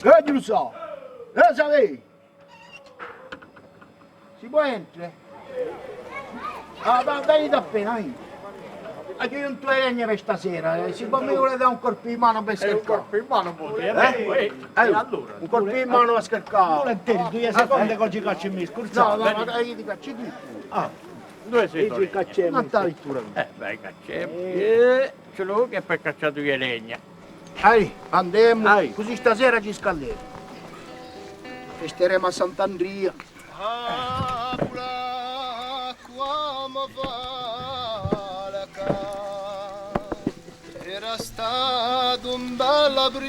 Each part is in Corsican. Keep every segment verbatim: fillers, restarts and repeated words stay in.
Eh, Ghjuseppu! Eh, Savè! Si pò entre? Ah, va, venite appena, venite. Aghju ghjuntu e legne per sta sera, eh. Si vo mi vulete dà un colpu di manu per scarcà. Eh, un colpu di manu pò dì, eh? Eh? Eh, allora, un colpu di manu per scarcà. Vulinteri, duie seconde, eh? Chì ci cacciu mì, scusa. No, no, ma eiu ti cacciu tù. Ah, induve site? Eiu ti cacciu. Nant'à a vittura. Eh, vai, cacciemu. Eh. Eh, ci hè l'omu chì hè per caccià duie legne. Ai, andemu, ai. Cusì stasera ci scaldemu. Festeremu à Sant'Andria. Ah, pure quamu fala cà, era statu un bell'aprile,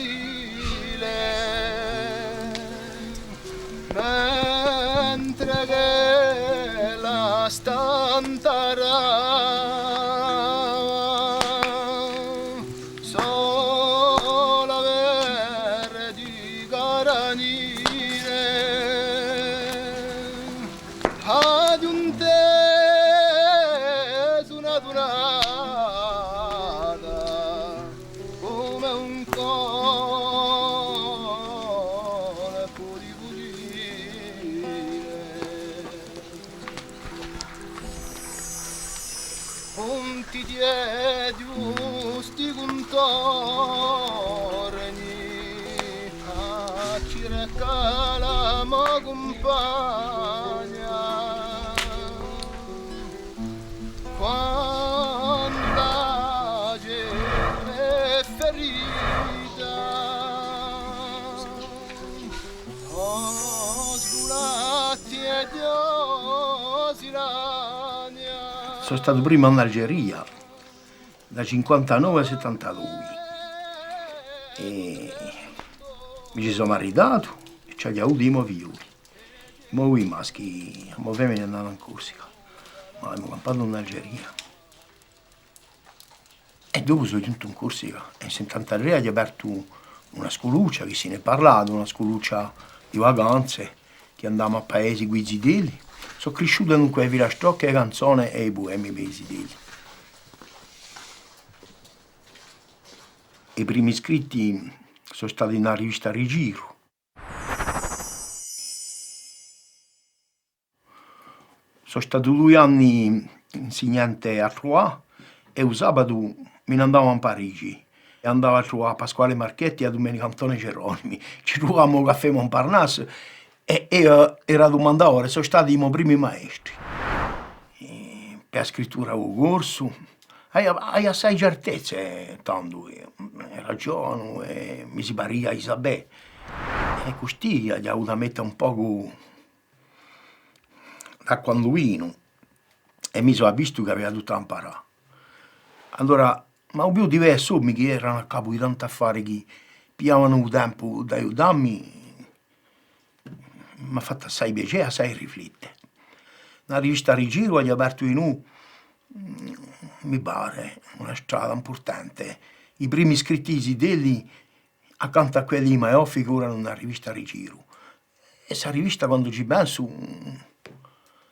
mentre ch'ella stantarava sola verdi caranine, aghju intesu una tunata cum'è un colpu di fucile. Punti di ghjusti cuntorni, à circà la mo cumpagna, quandu la genti hè ferita. Oh, sgulatti è Dio si lagna. Sò statu prima in Algeria, da cinquantanove à settantadui. È mi ci sò maritatu è ci aghju avutu i mo figlioli. I mo dui maschi, a mo femina hè nata in Corsica, ma emu campatu in Algeria. È dopu sò ghjuntu in Corsica è in settantatrè aghju apertu una sculuccia, chì si n'hè parlatu, una sculuccia di vacanze, chì andavamu à paesi cù i zitelli. Sò crisciutu dunque à i filastrocchi, e canzone è i puemi per i zitelli. I primi scritti sò stati in a rivista Rigiru. Sò statu dui anni insignante à Troyes è u sabatu mi n'andava in Parigi. È andava à truvà à Pasquale Marchetti è à Dumenicu Antone Geronimi. Ci truvavamu à u caffè Montparnasse è, è, eh, era dumandadore, sò stati i mo primi maestri. È per a scrittura di u corsu, Aia, aia assai certezze, tandu, eh, ragionu, è mi si paria di sapè. È custì aghju avutu à mette un pocu d'acqua in u vinu, è mi sò avvistu chì avia tuttu à amparà. Allora, ma u più di vechji omi chì eranu à capu di tantu affari chì pigliavanu u tempu d'aiutammi, m'hà fattu assai piacè, assai riflette. A rivista Rigiru aghju apertu dinù, mm, mi pare, una strada impurtante. I primi scritti di zitelli, accantu à quelli di Maiò, figuranu in a rivista Rigiru. È sta rivista, quandu ci pensu, mm,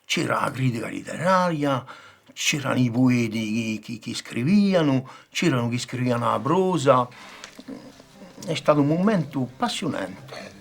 c'era a critica litteraria, c'eranu i pueti chì, chì, chì scrivianu, c'eranu chì scrivianu a prosa. Hè statu un mumentu appassiunante.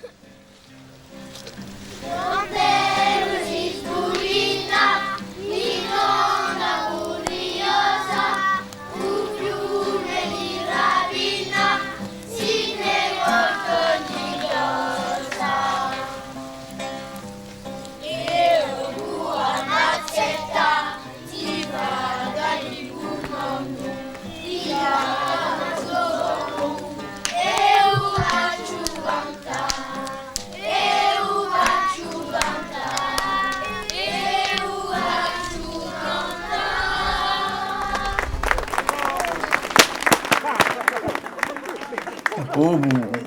È po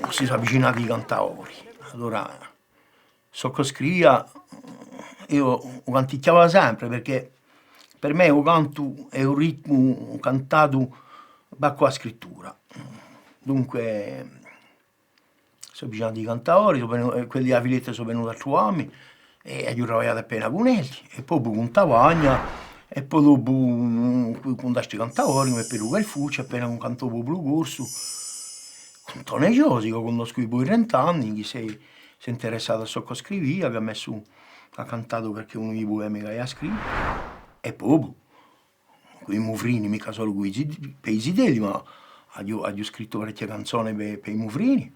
si sò avvicinati i cantadori. Allora, ciò ch'o scrivia, eiu u canticchiava sempre, perchè per mè u cantu hè u ritmu cantatu, và cù a scrittura. Dunque, sò avvicinati i cantadori, sò venu-, eh, quelli di a Filetta sò venuti à truvammi, è aghju travagliatu appena cun elli, è po cun Tavagna, è po dopu, mm, cun, cun d'altri cantadori, cum'è Peru Calfucci, appena cun Cantò Populu Corsu. Antone Ciosi, chì cunnoscu dipoi trent'anni, chì s'hè, s'hè interessatu à ciò ch'o scrivia, chì hà messu, hà cantatu qualchì unu di i puemi ch'avia scrittu, è po, cù i Muvrini, micca solu cù i zit-, pè i zitelli, ma aghju, aghju scrittu parechje canzone pè, pè i Muvrini.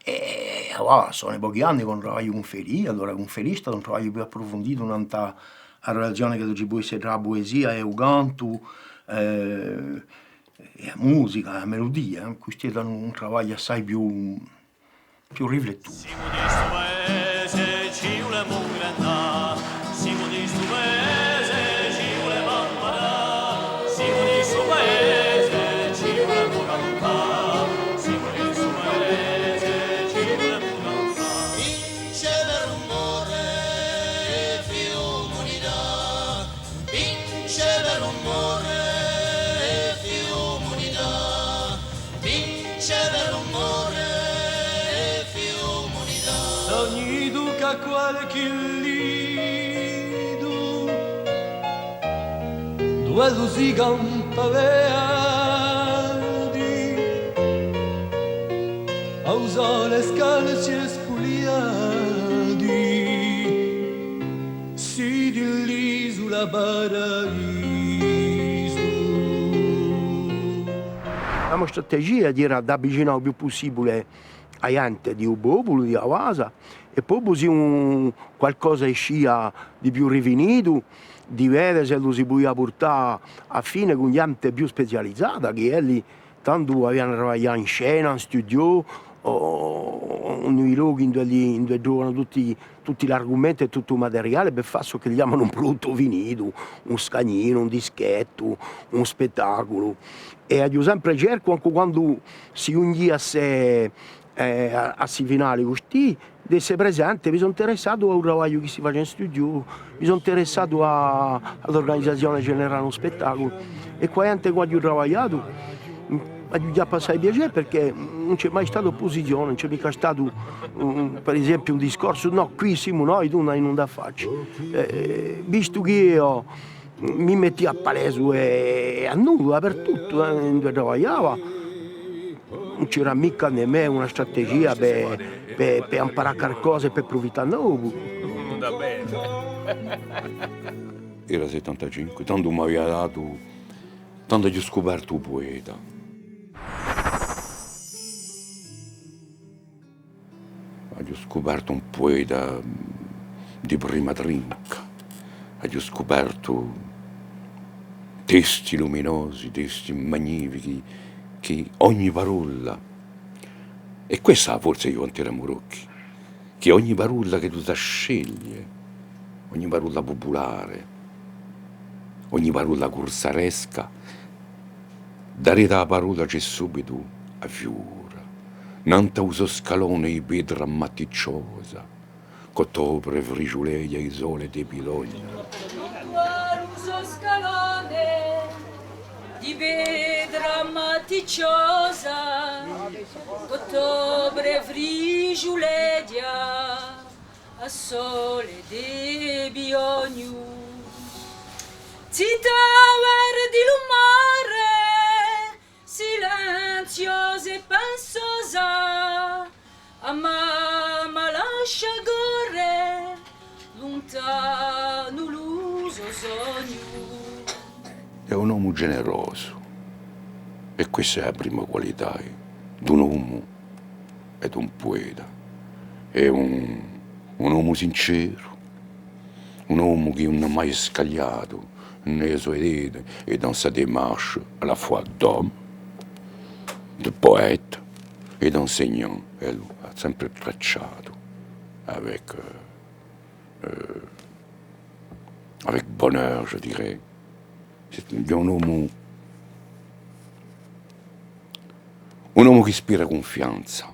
È avà sò pochi anni ch'o travagliu cun Felì, allora cun Felì hè statu un travagliu più apprufunditu nant'à a relazione chì ci pò esse trà a puesia è u cantu, eh, è a musica, a meludia, eh. Questu hè un, un travagliu assai più, più riflettutu. Simu di stu paese, ci vulemu ingrandà. Simu di stu paese, ci vulemu amparà. Simu di stu paese, ci vulemu cantà. Simu di stu paese, ci vulemu cantà. Vince per l'umore è più umanità. Vince per l'umore è più umanità. Vince per l'umore è più umanità. Sò nidu ch'à qualchì lidu, duve si campa verdi, à u sole scalzi è spugliati, siti l'isula paravisu. A mo strategia era d'avvicinà u più pussibule a ghjente di u populu, di a basa, è po, po sì un qualcosa escia di più rifinitu, di vede s'ellu si pudia purtà à fine cù ghjente più spezializata, chì elli tandu avianu da travaglià in scena, in studio, o, o in i lochi induve, induve trovanu tutti, tutti l'argumenti è tuttu u materiale per fà ciò ch'elli chjamanu un pruduttu finitu, un scagninu, un dischettu, un spettaculu. È aghju sempre cercu, ancu quandu si ghjunghjia à sse, eh, à, à sse finale custì, d'esse presente, mi sò interessatu à u travagliu chì si face in studio, mi sò interessatu à, à l'urganizazione generale di un spettaculu. È cù a ghjente cù cui aghju travagliatu, mm, aghju ghjà passatu piacè, perchè ùn ci hè mai statu oppusizione, ùn ci hè micca statu, mm, per esempiu, un discorsu, nò, quì simu noi, tù ùn ai nunda à facci. Eh, vistu chì eiu mi mettia à palesu è, è à nudu, dapertuttu, eh, induve travagliava. Ùn c'era micca nemmenu una strategia per, per, per amparà qualcosa è per prufittà dopu. Era settantacinque, tandu m'avia datu, tandu aghju scupertu u pueta. Aghju scupertu un pueta di prima trinca, aghju scupertu testi luminosi, testi magnifichi, chì ogni parolla, è questa hè a forza di Ghjuventù Rocchi, chì ogni parolla chì tù sà sceglie, ogni parolla pupulare, ogni parolla cursaresca, daretu à a parolla ci hè subitu a fiura, nant'à u so scalone di petra matticciosa, ch'ottobre frisgiuleghja di sole è di pilogna. Nant'à u so scalone di petra matticciosa, ch'ottobre frisgiuleghja à sole di biognu. Zitta verdi lu mare, silenziosa è pensosa, a mamma lascia corre luntanu lu so sognu. Hè un omu generosu, è questa hè a prima qualità d'un omu è d'un pueta. Hè un, un omu sinceru, un omu chì ùn hà mai scagliatu nè e so idee, et dans sa démarche à la fois d'homme, de poète et d'enseignant, ellu hà sempre tracciatu avec, euh, euh, avec bonheur, je dirais. C'est un omu, un omu chì ispira cunfianza.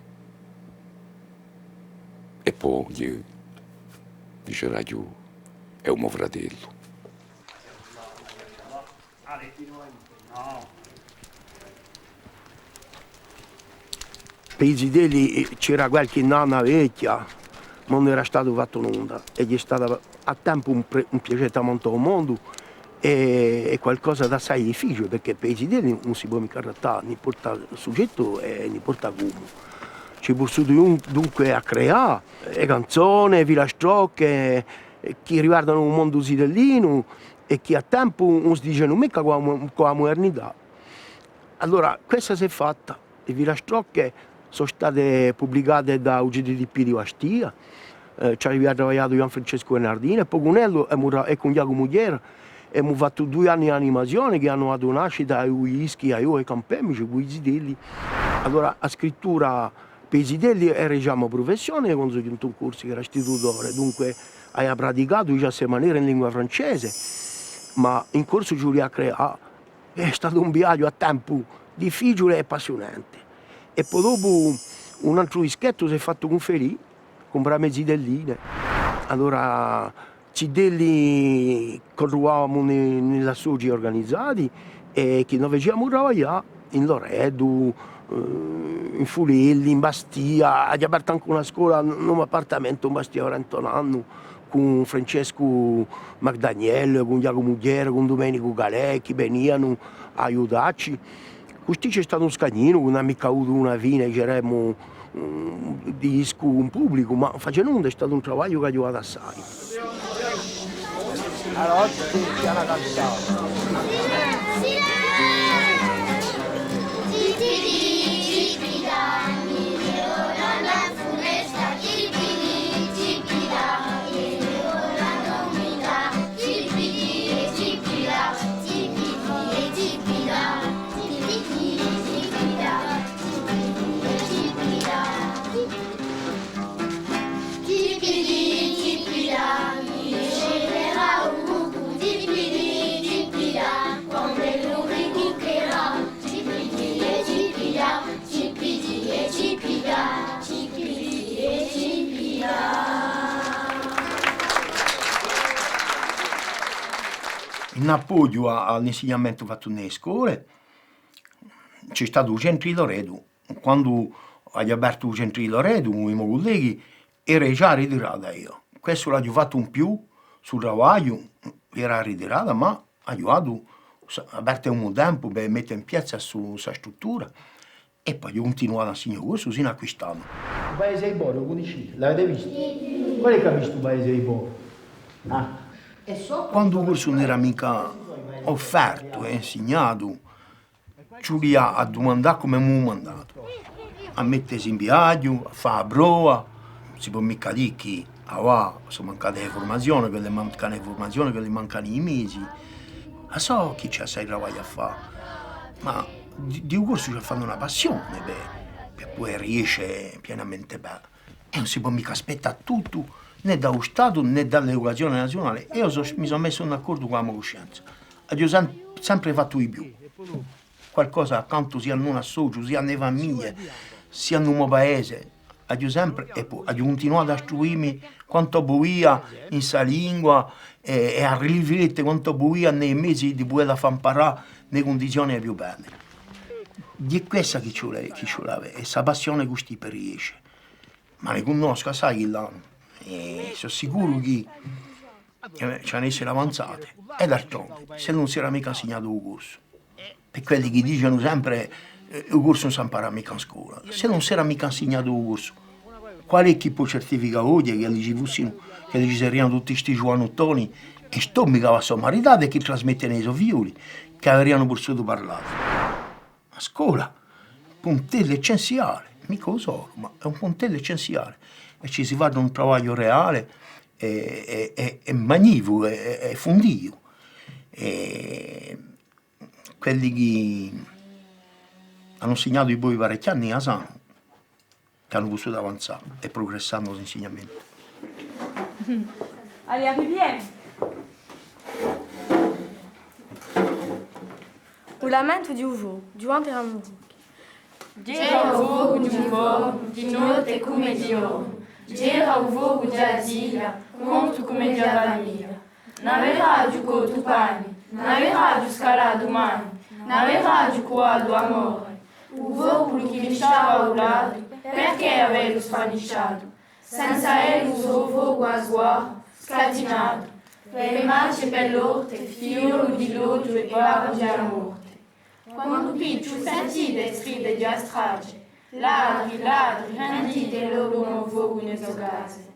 È po, eiu, diceraghju, hè u mo fratellu. Pè i zitelli, eh, c'era qualchì nanna vechja, ma ùn era statu fattu nunda, è hè stata à tempu un pre-, un piacè tamantu à u mondu, hè, hè qualcosa d'assai difficiule, perchè pè i zitelli ùn si pò micca trattà ni porta sughjettu è ni porta cumu. Ci hè vulsutu dun-, dunque à creà e canzone, e filastrocche, eh, chì riguardanu u mondu zitellinu è chì à tempu ùn si dicenu micca cù a mu-, cù a mudernità. Allora, questa s'hè fatta. E filastrocche sò state publicate da u C D T P di Bastia, eh, ci avia travagliatu Ghjuvan Francescu Bernardini, è po cun ellu emu tra-, è cun Ghjacumu Thiers emu fattu dui anni d'animazione chì anu datu nascita à i dischi, à i Campemici, cù i zitelli. Allora, a scrittura pè i zitelli era, dicemu, prufessione, quandu sò ghjuntu in Corsica era istitutore, dunque avia praticatu digià ste manere in lingua francese, ma in corsu ci vulia à creà. Hè statu un viaghju à tempu difficiule è appassiunante. È po dopu un antru dischettu s'hè fattu cun Felì, cun Brame Zitelline. Allora, zitelli chì truvavamu in, in l'associ urganizati è chì no faciamu travaglià in Loretu, eh, in Fulelli, in Bastia, aghju apertu ancu una scola, un, un appartamentu in Bastia, durante un annu, cun Francescu MacDaniel, cun Ghjacumu Thiers, cun Dumenicu Calè, chì venianu à aiutacci. Custì ci hè statu un scagninu, chì ùn hà micca avutu una fine, diceremu, mm, di discu in publicu, ma facendu hè statu un travagliu chì hà aiutatu assai. Allora, oggi ti hanno cantato. In appoghju à, à l'insignamentu fattu in e scole, ci hè statu u centru di Loretu. Quandu aghju apertu u centru di Loretu, cù i mo culleghi, era digià ritirata eiu. Questu l'aghju fattu in più, stu travagliu, era ritirata, ma aghju datu, sa-, apertu un tempu per mette in piazza stu, sta struttura, è po aghju cuntinuatu à insignà u corsu sinu à quist'annu. U paese di Bò, u cunniscite? L'avete vistu? Quale hè chì hà vistu u paese di Bò? Ah. Quandu u corsu ùn era micca offertu è insignatu, ci vulia à dumandà cum'emu dumandatu, à mettesi in viaghju, à fà a prova. Ùn si pò micca dì chì avà sò mancate e furmazione, chì li mancanu e furmazione, chì li mancanu i mezi. A sò chì ci hè assai travagliu à fà, ma di, di u corsu ci hè da fà una passione per, per pudè riesce pienamente bè. È ùn si pò micca aspettà tuttu, nè da u Statu, nè da l'educazione naziunale. Eiu sò, mi sò messu d'accordu cù a mo cuscenza. Aghju sem-, sempre fattu di più. Qualcosa accantu, sia in un associu, sia in e famiglie, sia in u mo paese. Aghju sempre, è po aghju cuntinuatu à istruimi quantu pudia in sta lingua è, è à riflette quantu pudia in i mezi di pudella fà amparà in e cundizione e più belle. Hè quessa chì ci vole, chì ci vole à avè, hè sta passione custì per riesce. Ma ne cunnoscu assai chì l'anu, è sò sicuru chì, eh, ci anu da esse avanzate. È d'altronde, s'ellu ùn s'era micca insignatu u corsu, per quelli chì dicenu sempre, eh, u corsu ùn s'ampara micca in scola, s'ellu ùn s'era micca insignatu u corsu, quale hè chì pò certificà oghje chì elli ci fussinu, chì elli ci serianu tutti sti ghjuvanuttoni è stu micca avà sò maritati è chì trasmettenu à i so figlioli, chì averianu pussutu parlà? A scola, puntellu essenziale, micca u solu, ma hè un puntellu essenziale, è ci si face un travagliu reale è, è, è, è magnificu è, è, è fundiu. È quelli chì anu insignatu dipoi parechji anni a sanu. Chì anu pussutu avanzà è prugressà in l'insignamentu. Allez, arriviamo! U lamentu di u focu, Ghjuvan Peramonti. Ghjera u focu di u fornu, di notte cum'è di ghjornu. Ghjera u focu di a zia, contu cum'è di a famiglia. N'averaghju cottu pani, n'averaghju scalatu mani, n'averaghju cuvatu amore. U populu chì mi stava à u latu, perchè avellu sfanisciatu? Senza ellu u so focu à sguardu, scatinatu, Pè e mace è pè l'orte, figliolu di l'odiu è barbara di a morte. Quandu picciu sentite e stride di a strage, ladri, ladri, rendite l'omu focu in e so case.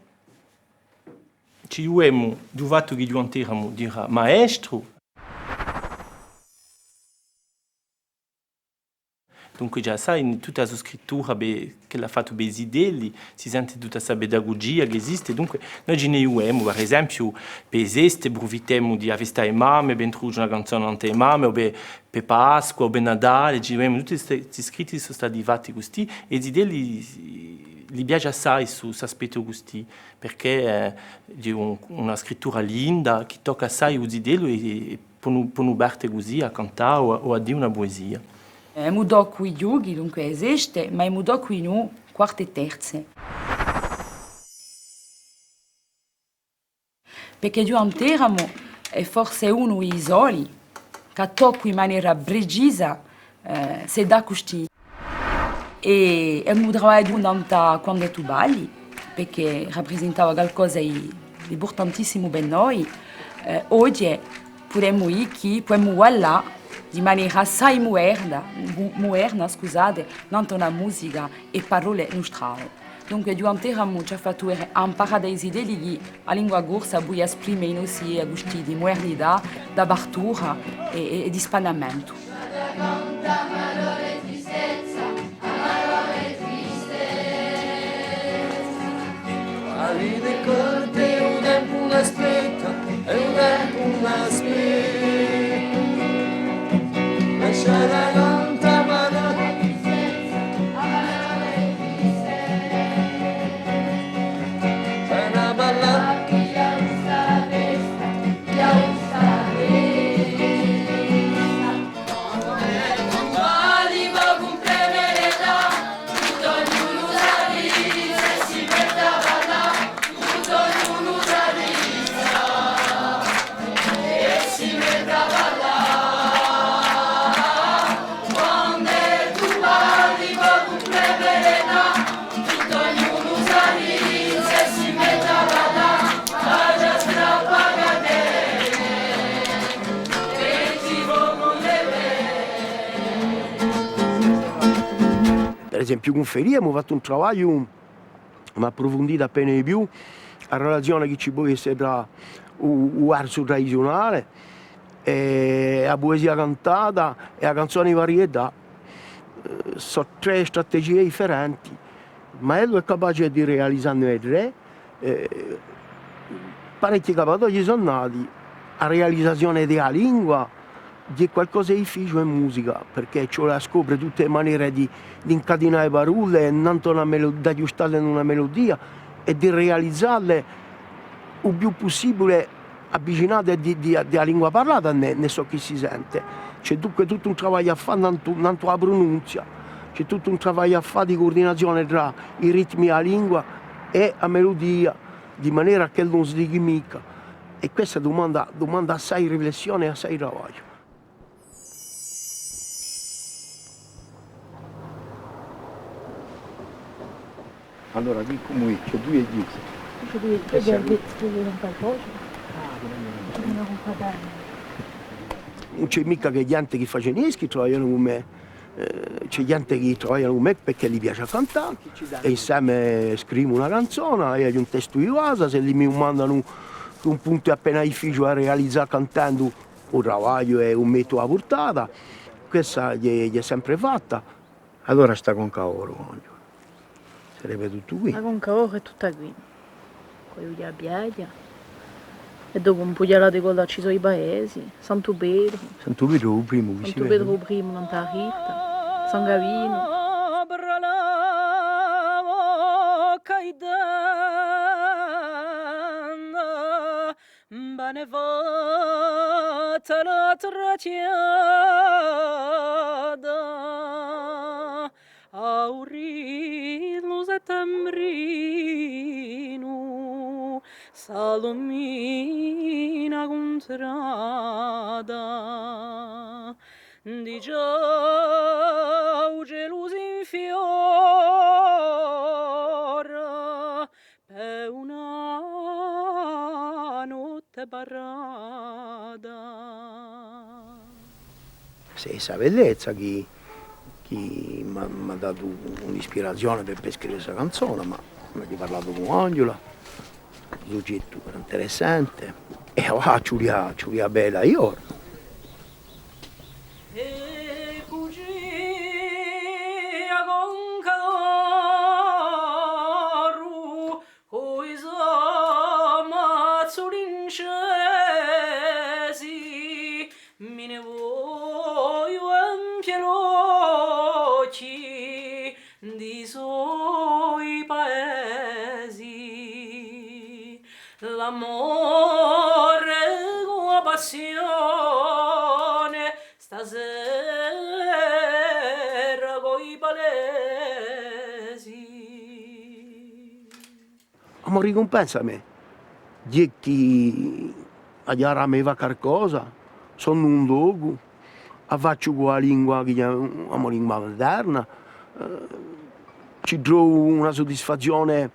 Ci ghjuvemu di u fattu chì ghjuvanteramu dirà maestru. Dunque, ghjà sai, in tutta a so scrittura, bè, ch'ellu hà fattu pè i zitelli, si sente tutta sta pedagugia chì esiste. Dunque, noi ci ne ghjuvemu, per esempiu, pè e feste, prufittemu di a festa di e mame, pè intruduce una canzona nant'à e mame, o pè, pè Pasqua, o pè Natale, ci ghjuvemu, tutti sti, sti scritti sò stati fatti custì, è i zitelli li piace assai stu, st'aspettu custì, perchè, eh, hè un, una scrittura linda, chì tocca assai u zitellu è, è ponu, ponu parte cusì à cantà o, o à dì una puesia. Emu toccu i ghjochi, dunque, e feste, ma emu toccu dinù quarte è terze. Perchè ghjuvanteramu, hè forse unu di i soli, chì toccu in manera precisa, eh, s'edda custì. È, è emu travagliatu nant'à Quand'è tù balli, perchè raprisintava calcosa di, di impurtantissimu per noi. Eh, oghje pudemu dì chì pudemu ballà di manera assai muderna, mu-, muderna, scusate, nant'à una musica è parolle nustrale. Dunque, ghjuvanteramu ci hà fattu vede amparà da i zitelli chì a lingua corsa pò esprime i nossi idee custì di mudernità, d'apertura è, è, è di spannamentu. Per esempiu, cun Ferì emu fattu un travagliu, emu apprufundita appena di più a relazione chì ci pò esse trà u, u versu tradiziunale è a puesia cantata è a canzona di varietà. Eh, sò trè strategie differenti, ma ellu hè capace di realizà ne trè. Eh, parechji capatoghji sò nati, a realizazione di a lingua hè qualcosa di difficiule in musica, perchè ci vole à scopre tutte e manere di, di incatinà e parolle, è nant'à una melo-, d'aghjustarle in una melodia è di realizalle u più pussibule avvicinate di, di, di a lingua parlata, ne, ne ciò chì si sente. Ci hè dunque tuttu un travagliu à fà nantu, nantu à a prununzia, ci hè tuttu un travagliu à fà di cuurdinazione trà i ritmi di a lingua è a meludia, di manera ch'ellu ùn slighi micca. È quessa dumanda, dumanda assai riflessione è assai travagliu. Allora, quì cumu hè? Ci hè duie chjese. Ci hè duie chjese, questa hè quella di San Calcagno. Ah, quella di San Calcagno. Ùn ci hè micca chè ghjente chì face dischi, travaglianu cù mè. Eh, ci hè ghjente chì travaglianu cù mè perchè li piace à cantà, è inseme scrivimu una canzona, eiu aghju un testu di basa, s'elli mi mandanu un puntu appena difficiule à realizà cantendu, u travagliu è u mettu à a purtata, quessa hè, hè sempre fatta. Allora sta conca d'oru, Angelo. Sarebbe tuttu quì. A conca d'oru hè tutta quì. Quì hè a piaghja. È dopu un pughju à l'altru collu ci sò i paesi. Santu Petru. Santu Petru u primu, chì si vede. Santu Petru u primu, nant'à a cripta. San Gavinu. Bene fatta l'altra chjata, à u ritmu settembrinu, s'allumina cuntrata, digià u celu s'infiora, pè una notte Hè parata. Hè sta bellezza chì, chì m'hà, m'hà datu un'ispirazione per, per scrive sta canzona, ma n'aghju parlatu cù Anghjula, u sughjettu era interessante, è avà ci vulia, ci vulia bella ghjorna. È cusì a conca d'oru, cù i so mazzuli incesi, mi ne vogliu empie l'ochji di soi paesi. L'amore cù a passione, stasera cù i palesi. A mo ricumpensa à mè, hè chì aghju a brama di fà qualcosa, sò in un locu, a facciu cù a lingua chì hè a mo lingua materna, eh, ci trovu una sudisfazione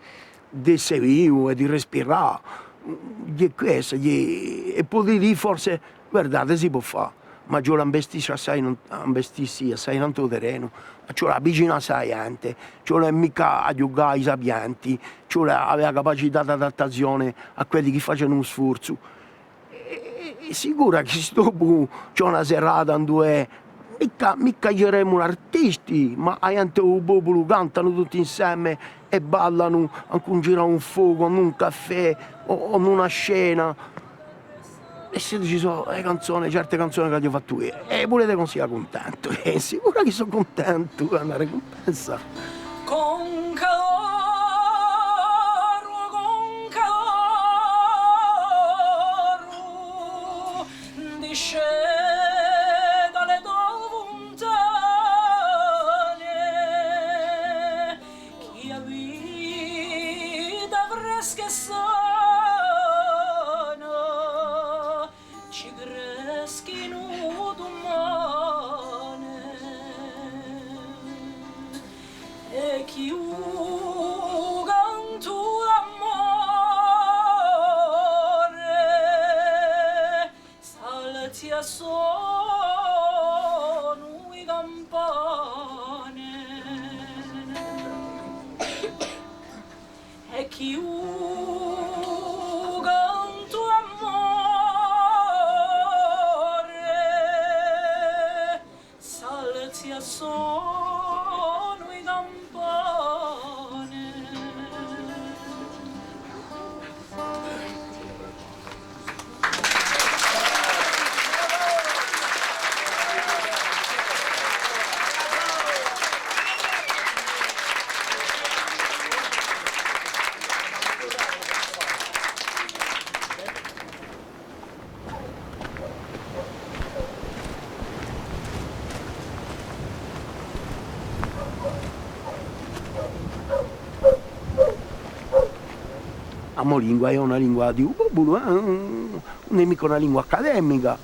d'esse vivu è di respirà. Hè quessa, hè, è pudete dì forse, guardate, si pò fà, ma ci vole à investissi assai in, à investissi assai in u terrenu, ci vole à avvicinassi à a ghjente, ci vole micca à ghjucà à i sapienti, ci vole à avè a capacità d'adattazione à quelli chì facenu un sforzu. È, è, è sicura chì s'è dopu ci hè una serata induve micca, micca ghjiremu l'artisti, ma a ghjente, u populu cantanu tutti inseme è ballanu, ancu in giru à un focu, o in un caffè, o, o in una scena. È s'ellu ci sò e canzone, certe canzone ch'aghju fattu eiu, è vulete ch'ùn sia cuntentu? È sicura chì sò cuntentu, hè una ricumpensa. Conca d'oru, conca d'oru, disceta à e to funtane, chì a vita fresca è sana ci creschinu dumane, è chì u cantu d'amore salti à sonu di campane. È chì u cantu d'amore salti à sonu di campane. A mo lingua hè una lingua di u populu, eh, ùn hè micca una lingua accademica,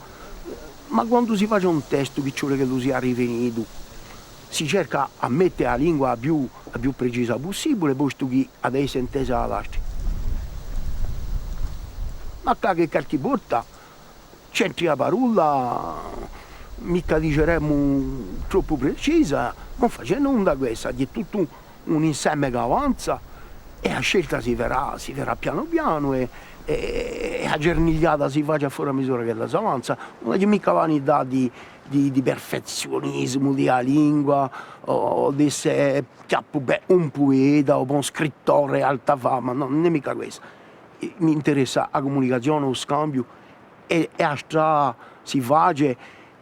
ma quandu si face un testu chì ci vole ch'ellu sia rifinitu, si cerca à mette a lingua a più, a più precisa pussibule, postu chì hà da esse intesa da l'altri. Ma chì qualchì volta c'entri a parolla, micca diceremu troppu precisa, ùn face nunda quessa, hè tuttu un inseme chì avanza, è a scelta si farà, si farà pianu pianu, è, è, è a cernigliata si face à fur è à misura ch'ella s'avanza. Ùn aghju micca vanità di, di, di perfezionisimu di a lingua, o, o d'esse chjappu bè un pueta o bè un scrittore d'alta fama, nò, ùn hè micca quessa. Mi interessa a cumunicazione, u scambiu, è, è a strada si face,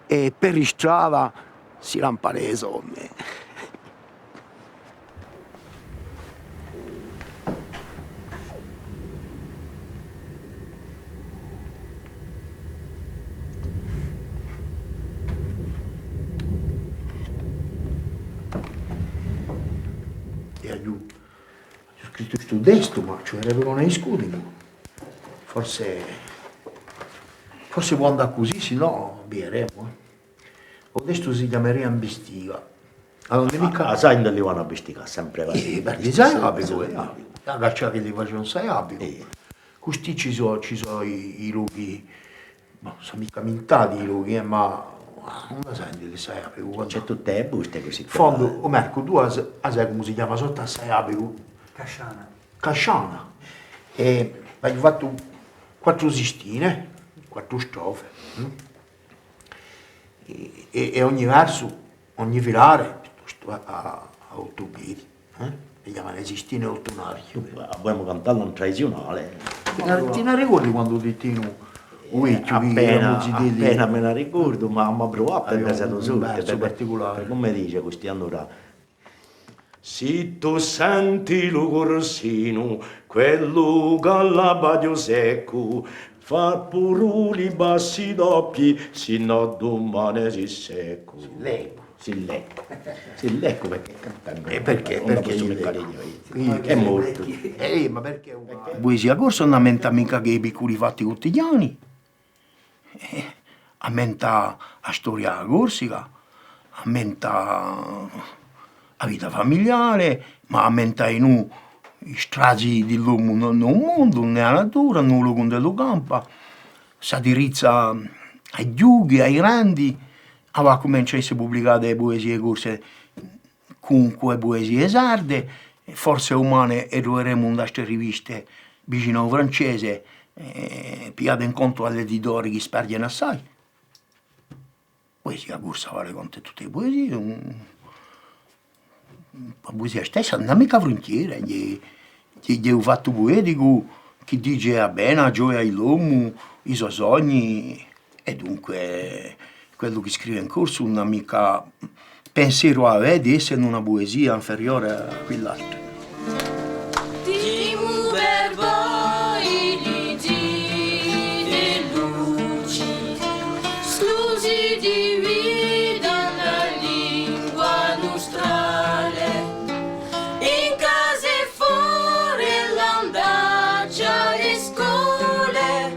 è per istrada si lampanu e sonne. È aghju Aghju scrittu stu testu, ma ci vulerebbe ch'o ne discutimu. Forse, forse pò andà cusì, sinnò videremu, eh. U testu si chjameria Ambistica. Allora, ùn hè micca... Ah, sai induve li vanu à ambisticà, sempre. Eh, perchè sapicu, eh. A caccia chì li facenu sapicu. Eh. Custì ci sò, ci sò i, i lochi, ma sò micca mintati i lochi, eh, ma, ah, ùn la sai induve hè Sajapecu, quandu... Ci hè tutte e buste cusì. Fondu, o Marcu, tù a s-, a sai cumu si chjama sottu à Sajapecu? Casciana. Casciana. È aghju fattu quattru sistine, quattru strofe, mm? È, è, è ogni versu, ogni filare, piuttostu à, à, à ottu piedi, eh? Li chjamanu e sistine ottunali. Vulemu cantalla in tradiziunale. Ti ne, ti ne ricordi quandu Titinu, u vechju, appena, appena mi ne ricordu, ma, ma pruvà per... Avia un versu particulare. Cum'è dice quist'annu, si tù senti lu cursinu, quellu ch'hà l'abbaghju seccu, fà puru li bassi doppii, sinnò dumane sì seccu. Sì leccu. Sì leccu. Sì leccu perchè cantanu. È perchè? Perchè ùn la possu micca leghje eiu. Hè mortu. Eh, ma perchè? A puesia corsa ùn ammenta micca chè i picculi fatti cutidiani. Eh, ammenta a storia Corsica, ammenta a vita famigliare, ma ammenta dinù i strazii di l'omu in, in u mondu, in a natura, in u locu induve ellu campa, s'addirizza à i chjuchi, à i grandi. Avà cumencia à esse publicate e puesie corse cù, cù e puesie sarde, forse dumane e truveremu in ste riviste vicinu à u francese, eh, pigliate in contu à l'editore chì sparghjenu assai. Puesia corsa vale quant'è tutte e puesie, un, a puesia stessa ùn hà micca fruntiere, hè, hè, hè u fattu pueticu chì dice a pena, a gioia di l'omu, i so sogni. È dunque, quellu chì scrive in corsu ùn hà micca penseru à avè di esse in una puesia inferiore à quill'altra. Dimu per voi li dì di luci, sclusi di vita a lingua nustrale. In case è fore l'andaccia di scole,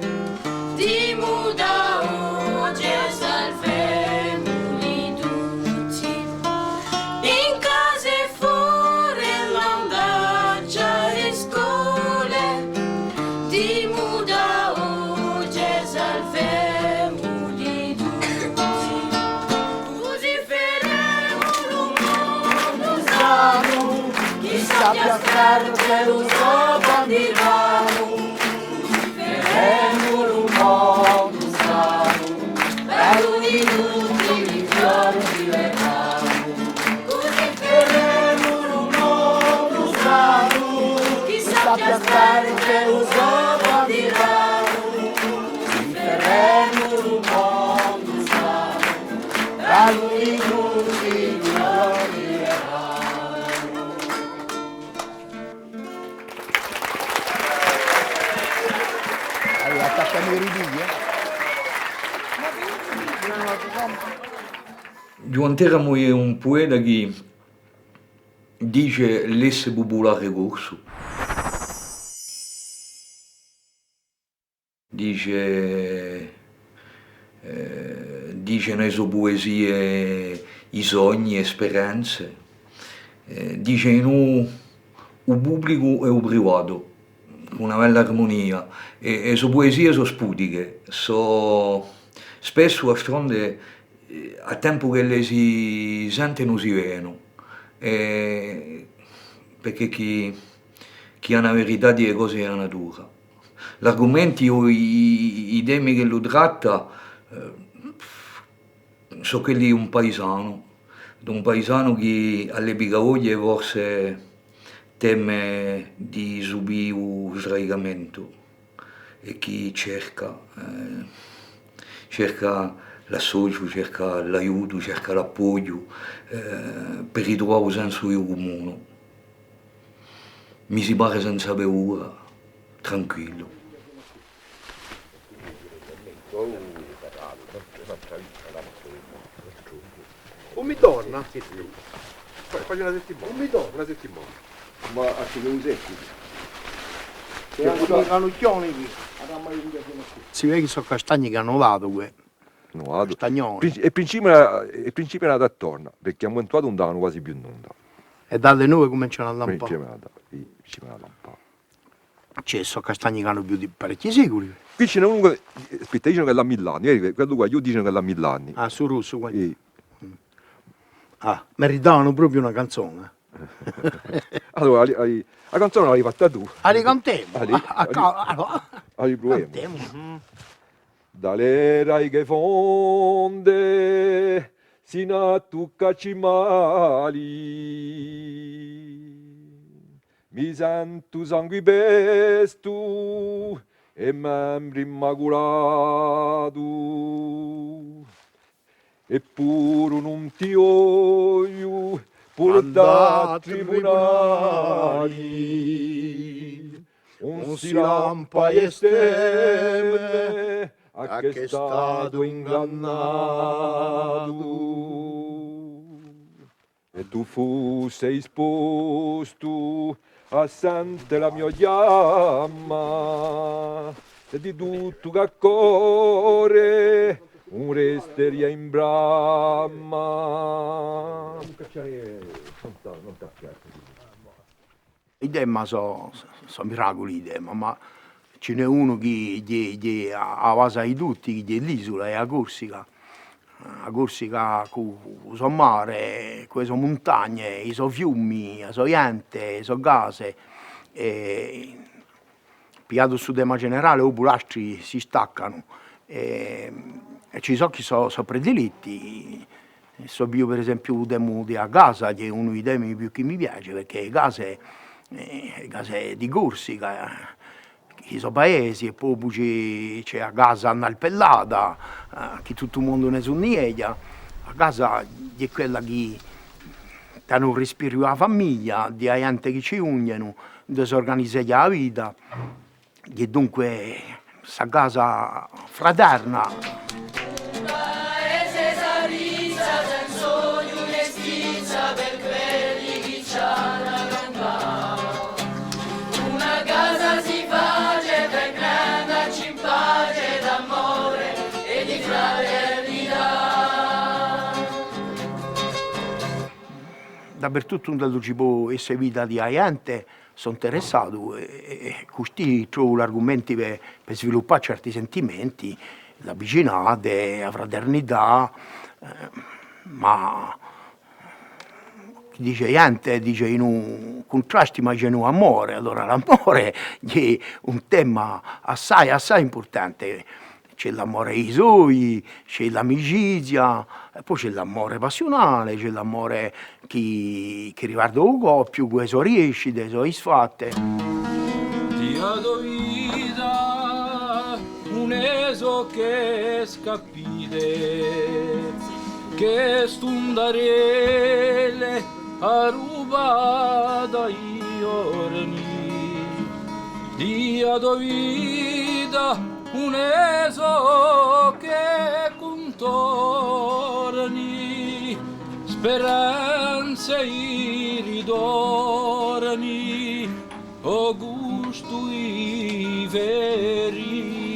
dimu da oghje salvemuli tutti. In case è fore l'andaccia di scole, dimu da oghje salvemuli tutti. Cusì feremu lu mondu sanu, chì sappia starte u so bandiranu. Cusì feremu lu mondu sanu, bellu di tutti li fiori di Veranu. Cusì feremu lu mondu sanu, chì sappia starte u so bandiranu. Cusì feremu lu mondu sanu, bellu di tutti li fiori di Veranu. Allora, attaccami i ripigli, eh. Ghjuvan Teramu hè un pueta chì dice l'esse pupulare corsu. Dice, eh, dice in e so puesie i sogni, e speranze, eh, dice in u, u publicu è u privatu, cù una bella armunia, è, è e so puesie sò sputiche, sò spessu d'astronde, eh, à tempu ch'elle si sentenu, si vedenu, eh, perchè chì, chì hè una verità di e cose di a natura. L'argumenti o i, i, i temi ch'ellu tratta, eh, sò quelli d'un paisanu, d'un paisanu chì à l'epica d'oghje forse teme di subì u sradicamentu è chì cerca, eh, cerca l'associu, cerca l'aiutu, cerca l'appoghju, eh, per ritruvà u sensu di u cumunu. Mi si pare senza paura, tranquillu. Ùn mi torna? Fa-, facciu una settimana. Ùn mi torna? Una settimana. Ma à chì u seccu? Ci hè un granucchione quì. Si vede chì sò castagni chì anu datu quì. Anu datu. Castagnone. Prin-, è principianu, è principianu à dà torna, perchè à un mumentu datu ùn davanu guasi più nunda. È da di noi cumencianu à lampà. Cumencianu à da-, sì, cumencianu à lampà. Ci sò castagni ch'anu più di parechji seculi. Quì ci n'hè unu chì, aspetta, dicenu ch'ellu hà mill'anni, vedi, quellu quì, dicenu ch'ellu hà mill'anni. Ah, stu russu quì. Sì. Ah, meritavanu propiu una canzona. Allora, a, a, a canzona l'hai fatta tù. A ricantemu. A ri-, a ri-, allora, a ripruvemu. Cantemu. Da l'era di chì fonde, sinu à tuccà ci mali. Mi sentu sangu pestu è membru immaculatu. Eppuru ùn ti vogliu purtà à tribunali. Ùn si lampa è steme à chì hè statu ingannatu. È tù fussi dispostu à sente la mio chjama, è di tuttu ch'occorre ùn resteria in brama. I tema sò, sò miraculi i tema, ma ci n'hè unu chì, chì, chì hè a, a basa di tutti, chì hè l'isula, hè a Corsica. A Corsica cù, cù u so mare, cù e so muntagne, i so fiumi, a so ghjente, e so case, è, pigliatu stu tema generale, dopu l'altri si staccanu, è, è ci sò chì sò, sò prediletti. Sò eiu, per esempiu, u tema di a casa, chì hè unu di i temi più chì mi piace, perchè e case, eh, e case di Corsica, eh, i so paesi, è po ci hè, ci hè a casa annalpellata, eh, chì tuttu u mondu ne sunnieghja. A casa hè quella chì dà u rispiru à a famiglia, di a ghjente chì ci ghjunghjenu, induve s'organizeghja a vita. È dunque, sta casa fraterna. Dapertuttu induve ci pò esse vita di a ghjente, sò interessatu, è, è, è custì trovu l'argumenti per, per sviluppà certi sentimenti, la vicinata, a fraternità, eh, ma chì dice ghjente, dice in u cuntrastu, ma ci hè in u amore, allora l'amore hè un tema assai, assai impurtante. Ci hè l'amore di i soi, ci hè l'amicizia, è po ci hè l'amore passiunale, ci hè l'amore chì, chì riguarda u coppiu, cù e so riescite, e so disfatte. Di a to vita ùn ne sò chè scapite, chè stundarelle arrubate à i ghjorni. Di a to vita ùn ne sò chè cuntorni, speranze è ritorni, o gustu di ferite.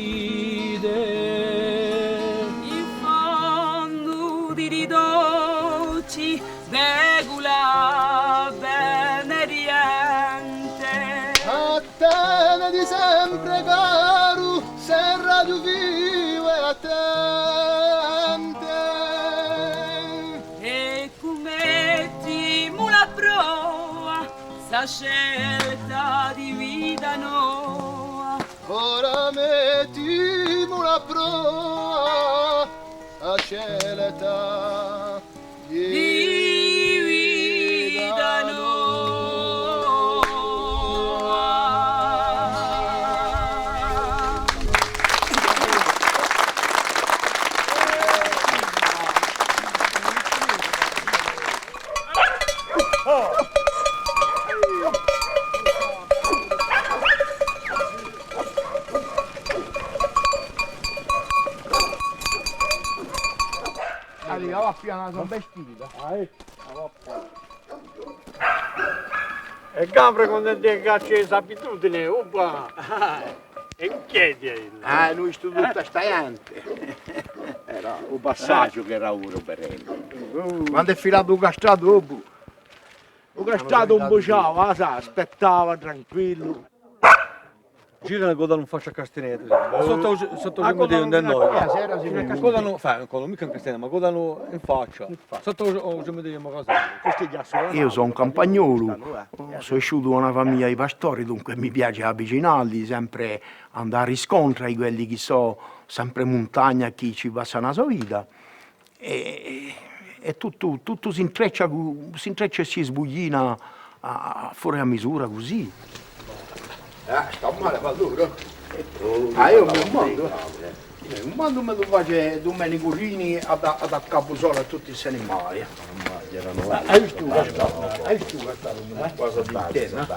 In fondu di i to occhi vecu l'avvenire. À tè di sempre caru, serratu vivu è attente. È cum'è mettimu à prova sta scelta di vita nova. Ora mettimu à prova a scelta di vita nova. Allora, va appena, sò vestita. Ah, eccu. È capre quandu ti cacci l'abitudine, ubba! È inchiedia. Ah, noi stu tutta sta ghjente. Era u passaghju chì era duru per elli. Quandu hè filatu u castratu, ubbu. U castratu ùn bugiava, ah, sà, aspettava tranquillu. Giranu, codanu in faccia à Castagnetu. Sottu, sottu à u cimitiriu ind'è noi. Codanu, fà, codanu micca in Castagnetu, ma codanu in faccia. Sottu à u, à u cimitiriu di Casale. Eiu sò un campagnolu, sò esciutu da una famiglia di pastori, dunque mi piace avvicinalli, sempre andà à riscontra di quelli chì sò sempre in muntagna, chì ci passanu a so vita. È, è tuttu, tuttu s'intreccia cu, s'intreccia è si sbuglina à, à fora di misura cusì. Eh, stà male, và allora. Ah, eiu mi cumandu. Eh, mi cumandu, mi face Dumenicu Rini, hà da, hà da capu solu à tutti st'animali. Ah, hai vistu, Gaspare? Hai vistu, Gaspare, una cosa di antena?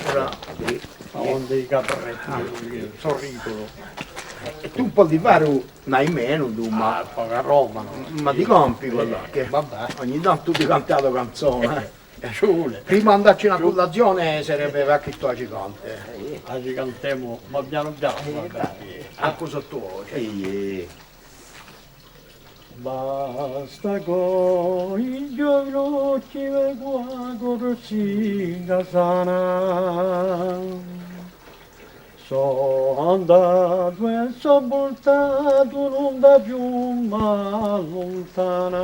Ora, eh, onde i capretti, sò ridiculu. È tù poi li fai, n'hai menu, tù, ma, ah, poca roba, nò? Ma ti campi quella chì... Vabbè. Ogni tantu ti canti a to canzona, eh. Eh, ci vole. Prima d'andacci à una cullazione sarebbe qualchì tua ci canta. A ci cantemu, ma pianu pianu, vabbè. Ancu sottu voce. Basta chì i ghjovinochji vecu a Corsica sana. Sò andatu è sò vultatu, ùn da più m'alluntana.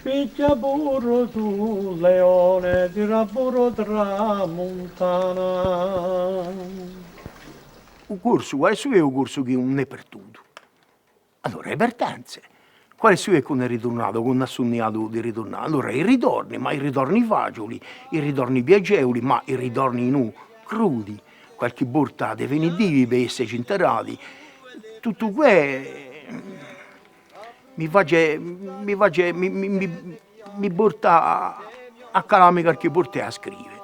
Piglia puru tù, Leone, tira puru tramuntana. U corsu, quale hè u corsu chì ùn hè partutu? Allora, e partenze. Quale hè chì ùn hè riturnatu, chì ùn hà sunniatu di riturnà? Allora, i ritorni, ma i ritorni faciuli, i ritorni piacevuli, ma i ritorni nò, crudi, qualchì volta definitivi per esse cinterati. Tuttu què mi face, mi face, mi, mi, mi, mi porta à, à calammi qualchì volta è à scrive.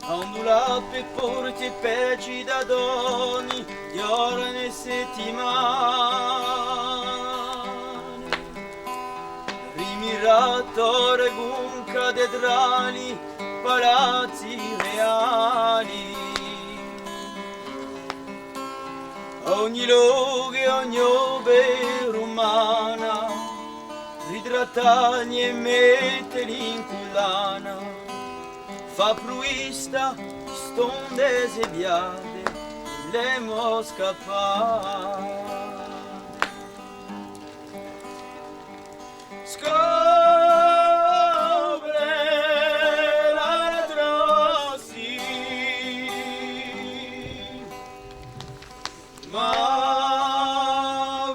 Andulà pè porti è pè citadoni, ghjorni è settimane, rimirà torri cun cattedrali, palazzi reali. Ogni locu è ogni opera umana, ritrattali è mettili in cullana, fà pruvista, stonde e piate, l'emu scappà. Scopre l'atrocità, ma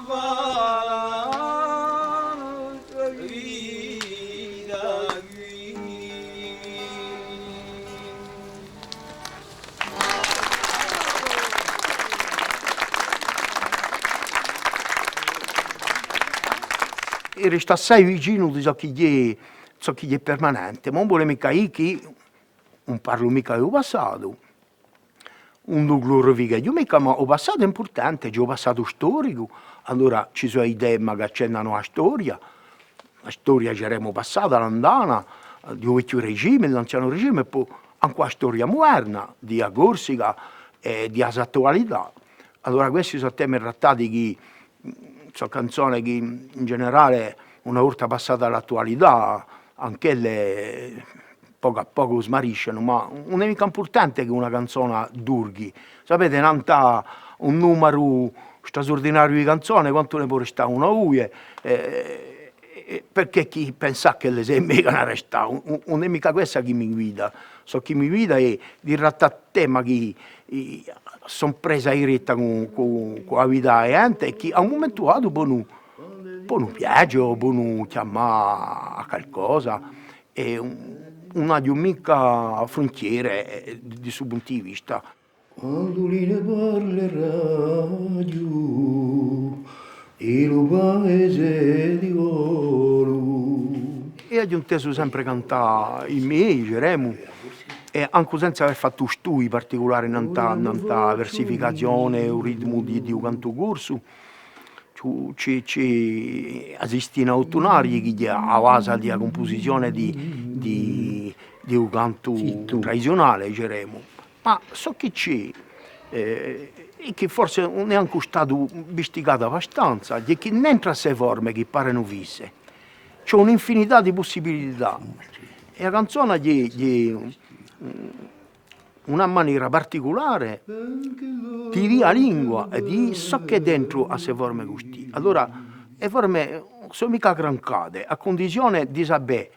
va via da quì. È resta assai vicinu di ciò chì hè, ciò chì hè permanente, ma ùn vole micca dì chì ùn parlu micca di u passatu, ùn lu glurificheghju micca, ma u passatu hè impurtante, ci hè u passatu storicu, allora ci sò i tema chì accennanu à a storia, a storia, diremu, passata, landana, di u vechju regime, di l'anzianu regime, è po ancu a storia muderna di a Corsica è di a so attualità. Allora, questi sò temi trattati chì, sò canzone chì, in generale, una volta passate à l'attualità, anch'elle pocu à pocu smariscenu, ma ùn hè micca impurtante chì una canzona durghi. Sapete, nant'à un numaru strasurdinariu di canzone, quantu ne pò restà una o duie, eh, eh, perchè chì pensa ch'elle si meritanu à restà, ùn, ùn, ùn hè micca quessa chì mi guida. Ciò chì mi guida hè di trattà temi chì, eh, sò in presa diretta cù, cù, cù a vita di a ghjente è chì à un mumentu datu ponu, ponu piace o ponu chjamà à calcosa. È ùn, ùn aghju micca fruntiere, eh, di, di stu puntu di vista. Quandu li ne parleraghju di lu paese di Golu. È aghju intesu sempre cantà i mei, diremu, è ancu senza avè fattu studii particulari nant'à, nant'à a versificazione, u ritmu di, di u cantu corsu. Ci, ci, ci esiste una ottunaria chì hè a basa di a cumpusizione di, di, di u cantu tradiziunale, diremu. Ma ciò chì ci hè, eh, è chì forse ùn hè ancu statu investigatu abbastanza, hè chì nentru à ste forme chì parenu fisse, ci hè un'infinità di pussibilità. È a canzona hè, hè, una manera particulare di dì a lingua è di ciò ch'hè dentru à ste forme custì. Allora, e forme sò micca grancate, à cundizione di sapè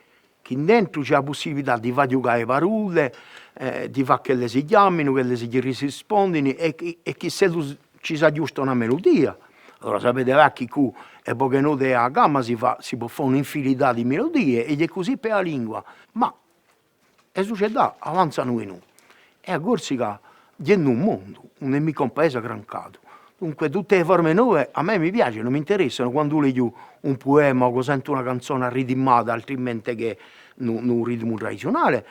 chì dentru ci hè a pussibilità di fà ghjucà e parolle, eh, di fà ch'elle si chjaminu, ch'elle si rispondinu è chì, è chì s'ellu s-, ci s'aghjusta una meludia. Allora sapete bè chì cù e poche note à a gamma si fà, si pò fà un'infinità di meludie, è hè cusì per a lingua. Ma e sucetà avanzanu in u, è a Corsica hè in un mondu, ùn hè micca un paese aggrancato. Dunque, tutte e forme nove à mè mi piacenu, m'interessanu. Quandu leghju un puema o sentu una canzona ritimata altrimente chè in u, in u ritmu tradiziunale,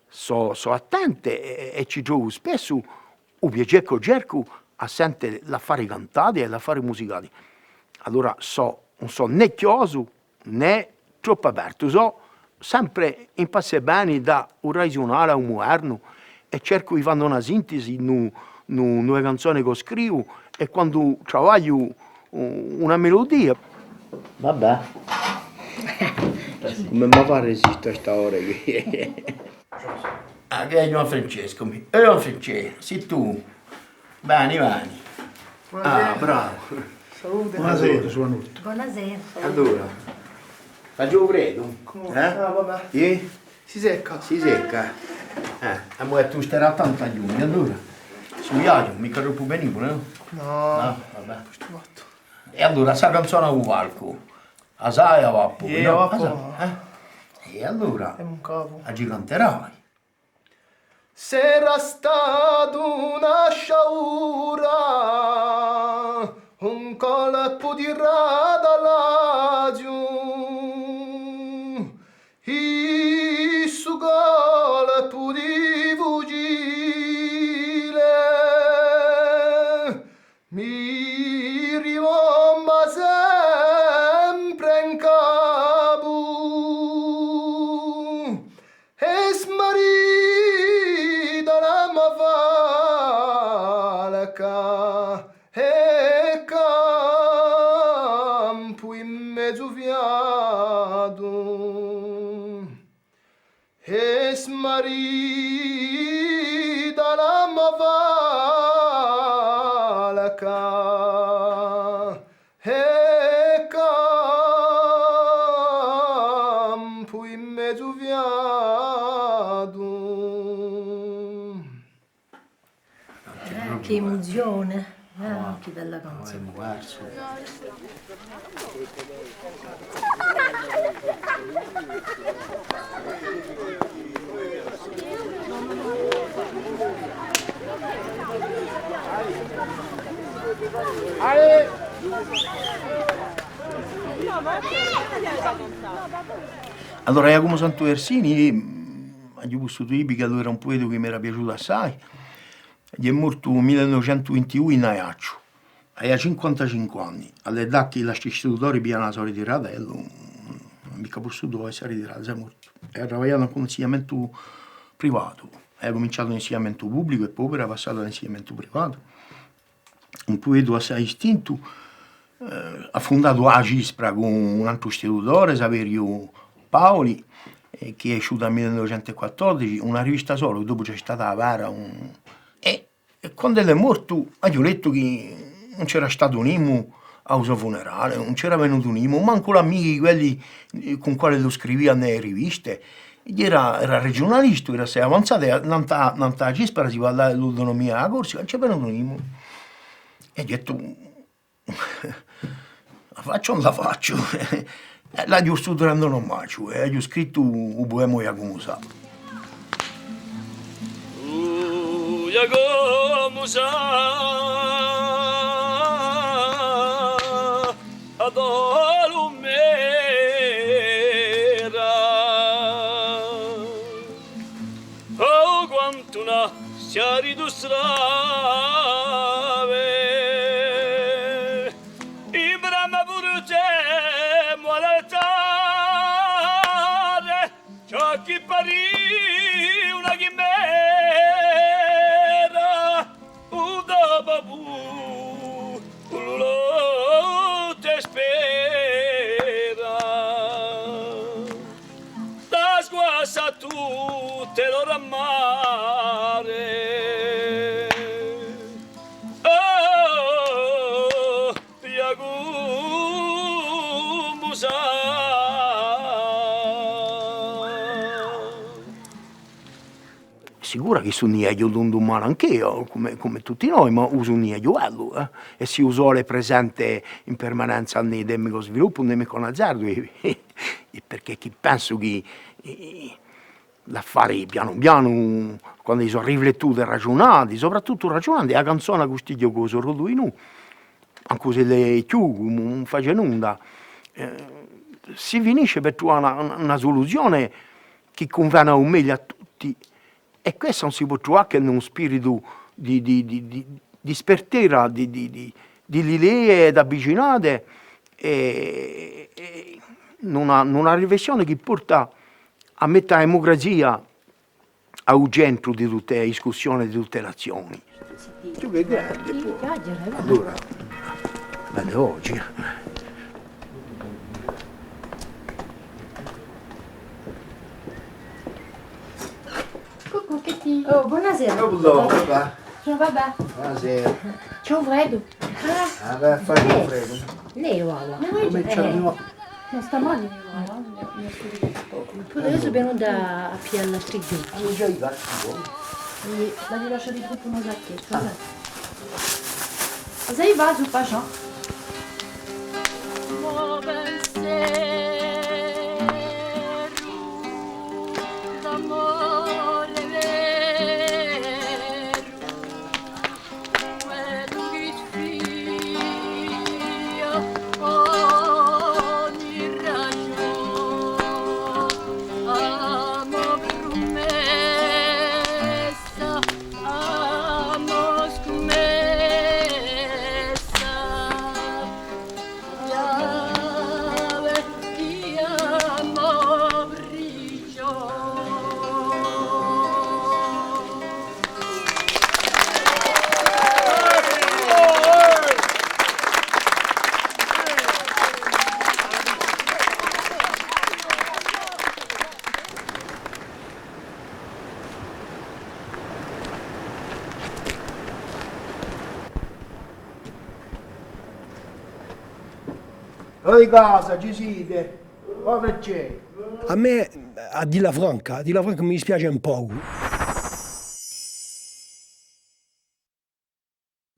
sò, sò attente è, è ci trovu spessu u piacè ch'o cercu à sente l'affari cantati è l'affari musicati. Allora sò, ùn sò nè chjosu nè troppu apertu, sò sempre in passa è veni da u tradiziunale à u mudernu è cercu di fà una sintesi in u, in u, in e canzone ch'o scrivu è quandu travagliu u-, una meludia. Vabbè. Cumu femu à resiste à sta ora quì? Ah, chì hè Ghjuvan Francescu, mì. Eh, Ghjuvan Francescu, sì tù? Veni, veni. Bonasera. Ah, bravu. Salute. Bonasera, Ghjuvanottu. Bonasera. Allora, facia u freddu? Cumu? Eh? Ah, vabbè. Iè? Si secca. Si secca. Eh, emu dettu ùn starà tantu à ghjunghju, allora. Suiaghju, micca troppu benevule, nò? Nò. Nò, vabbè. Questu fattu. È allora, sta canzona à u palcu? A sai, a Vappu, iè, nò? A Vappu. A sai, eh? È allora, a ci canterai. S'era statu una sciaura, un colpu di radalaghju, issu colpu di fucile, mi ribomba sempre in capu, è smarita la mo falca, è campu in mezu fiatu. È smarita la mo falca, è campu in mezu fiatu. Eh, chì emuzione, eh, chì bella canzone. Allora, Ghjacumu Santu Versini, aghju pussutu dì chì allora era un pueta chì m'era piaciutu assai. Hè mortu in mille novecentu vintidui in Aiacciu. Avia cinquantacinque anni. À l'età chì l'istitutori piglianu a so ritirata, ellu ùn hà micca pussutu esse ritiratu, hè mortu. È hà travagliatu ancu in insignamentu privatu. Avia cuminciatu in insignamentu publicu è po era passatu à l'insignamentu privatu. Un pueta assai distintu, eh, hà fundatu A Cispra cù un antru istitutore, Saveriu Paoli, eh, chì hè esciuta in mille novecentu quattordeci, una rivista sola, chì dopu ci hè stata a guerra, un, è È quand'ellu hè mortu, aghju lettu chì ùn c'era statu nimu à u so funerale, ùn c'era venutu nimu, mancu l'amichi, quelli, eh, cun quali ellu scrivia in e riviste. Era, era regiunalistu, era assai avanzatu, è nant'à, nant'à A Cispra si parlava di l'autonomia di a Corsica, ùn ci hè venutu nimu. È aghju dettu, a facciu o ùn la facciu? È l'aghju studiatu in un omagiu, è aghju scrittu u puema Ghjacumu Sà. O Ghjacumu Sà, a to lumera. Oh, quantu nasciari tu strave, in brama purtemu à l'altare ciò chì parì una chimera, u to populu, u luttu spera. T'hà Passa tuttu l'ore à mare. Oh, Ghjacumu Sa. Sicuru chì sunniaghju d'un dumane anch'eiu, cum'è, cum'è tutti noi, ma u sunniaghju bellu, eh. È sì u sole hè presente in permanenza in i temi ch'o sviluppu, in i temi ch'o azzardu, è, è perchè chì pensu chì, eh, l'affari pianu pianu, quand'elli sò riflettuti è ragiunati, soprattuttu ragiunandu, a canzona custì ch'o sò rivultu in u, ancu s'ella hè chjuca, ùn face nunda, eh, si finisce per truvà una, una, una suluzione chì cunvene u megliu à tutti. È quessa ùn si pò truvà chè in un spiritu di, di, di, di, di spartera, di, di, di, di l'idee, d'avvicinate, è, è in una, in una riflessione chì porta à mette a demucrazia à u centru di tutte e discussione, di tutte l'azzione. Tù chì grande, po. Allora, bella voce. Coucou, Katie. Oh, bonasera. Oh, bonjour, ça va? Ciao, babà. Bonasera. Ciao, Fredo. Ah, bè, fai un freddu. Nè, voilà. Nò, eh. Nò, stamane, voilà, mi, mi sò... Puru eiu sò venuta à piglià l'altri ghjorni. Ah, l'aghju ghjà fattu, eh? L'aghju lasciatu in u gruppu, un sacchettu, sai? Sai, va, su, facciu. Voi di casa, ci site? Ora c'hè? À mè, à dilla franca, à dilla franca mi dispiace un pocu.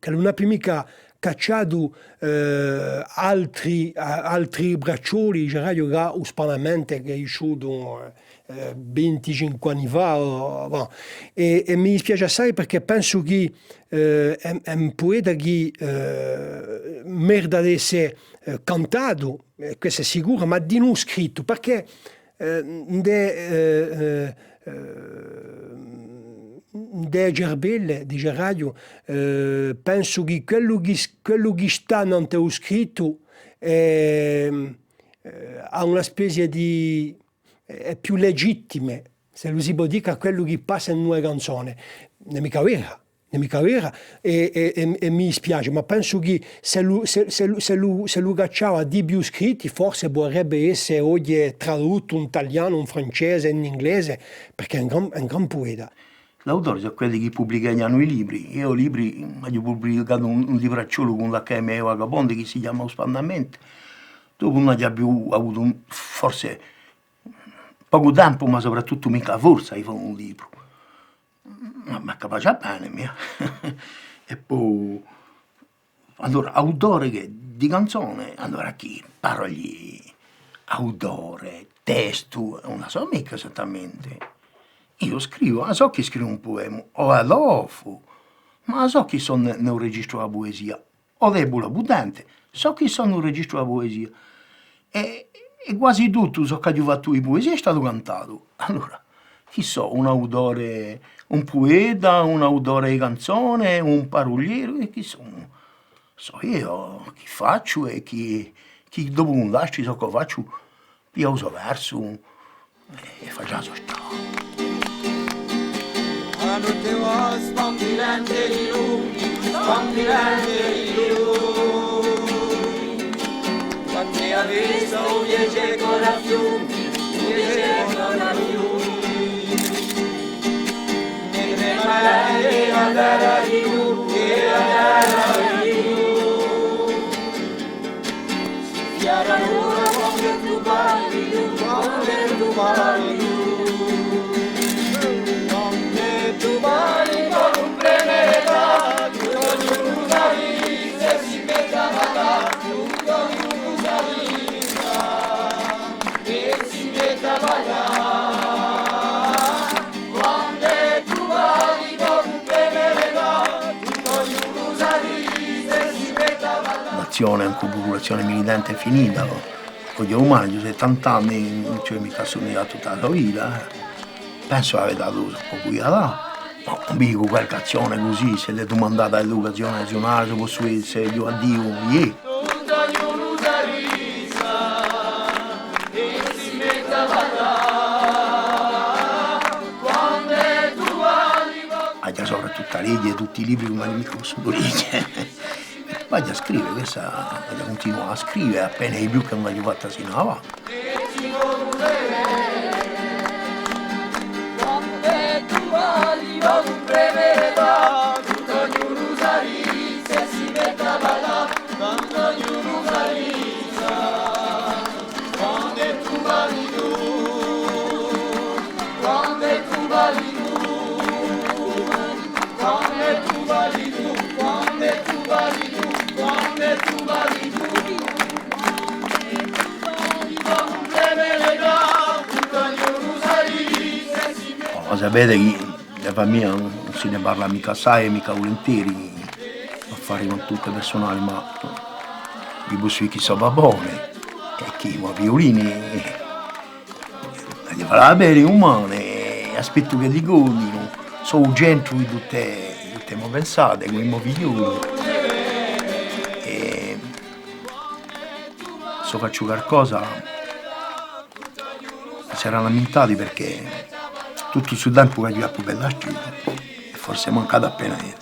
Ch'ellu ùn abbia micca cacciatu, eh, altri, a-, altri braccioli, diceraghju, chè u Spanamentu chì hè isciutu, eh, vinticinque anni fà, o, bon. È, è mi dispiace assai perchè pensu chì, eh, hè, hè un pueta chì, eh, merita d'esse, eh, cantatu, è quessa hè sicura, ma dinù scrittu, perchè eh, ind'è, eh, eh, eh, ind'è e cerbelle, diceraghju, eh, pensu chì quellu chì s-, quellu chì stà nant'à u scrittu, eh, eh, hà una spezia di, hè più legittime, s'ellu si pò dì, chè quellu chì passa in una canzone. Ùn hè micca vera. Ùn hè micca vera, è, è, è, è mi dispiace, ma pensu chì s'ellu, s'è, s'ellu, s'ellu, s'ellu cacciava di più scritti, forse puderebbe esse oghje traduttu in talianu, in francese, in inglese, perchè hè un gran, hè un gran pueta. L'autori sò quelli chì publicheghjanu i libri. Eiu i libri, aghju publicatu un, un libracciolu cù l'Accademia di Vagabonde chì si chjama U Spandamentu. Dopu ùn aghju più avutu un, forse pocu tempu, ma soprattuttu micca forza di fà un libru. Ma, ma capace bè, mì. È po, allora, autore chè, di canzone, allora chì, paroli, autore, testu, ùn la sò micca esattamente. Eiu scrivu, a sò chì scrivu un puema, o a lofu, ma a sò chì sò in, in u registru di a puesia. O debule o putente, sò chì sò in u registru di a puesia. È, è guasi tuttu ciò ch'aghju fattu di puesia hè statu cantatu. Allora, chì sò, un autore, un pueta, un autore di canzone, un parullieru, è chì sò? Sò eiu chì facciu è chì, chì dopu cun l'astri ciò ch'o facciu, pigliu u so versu è facciu a so storia. A notte va spantilante di lumi, spantilante di lumi. Quant'è a vista, o viaghju ancora à fiumi, o viaghju ancora à fiumi. L'azzione, ancu puru l'azzione militante hè finita, no? Oghje dumane, aghju settanta anni, ùn ci hè micca sunatu tutta a so vita, eh. Pensu d'avè datu un pocu di là, ma ùn dicu qualchì azzione cusì, s'ellu hè dumandatu à l'educazione naziunale, s'o possu dì, eiu à Diu, iè. Aghju soprattuttu à leghje tutti i libri chì ùn aghju micca possutu leghje. V'aghju à scrive, quessa, v'aghju à cuntinuà à scrive, appena di più chì ùn l'aghju fatta sin'avà. Ò, sapete chì in a famiglia ùn, ùn si ne parla micca assai è micca vulinteri, affari quantunque persunali, ma vi possu dì chì sò babbone, è chì i mo figliulini, eh, li falà bè dumane, è aspettu ch'elli codinu, sò u centru di tutte, di tutte e mo pensate, cù i mo figlioli. È s'o facciu qualcosa, s'eranu lamentati perchè tuttu stu tempu ch'aghju fattu per a sciuta, è forse hè mancatu appena elli.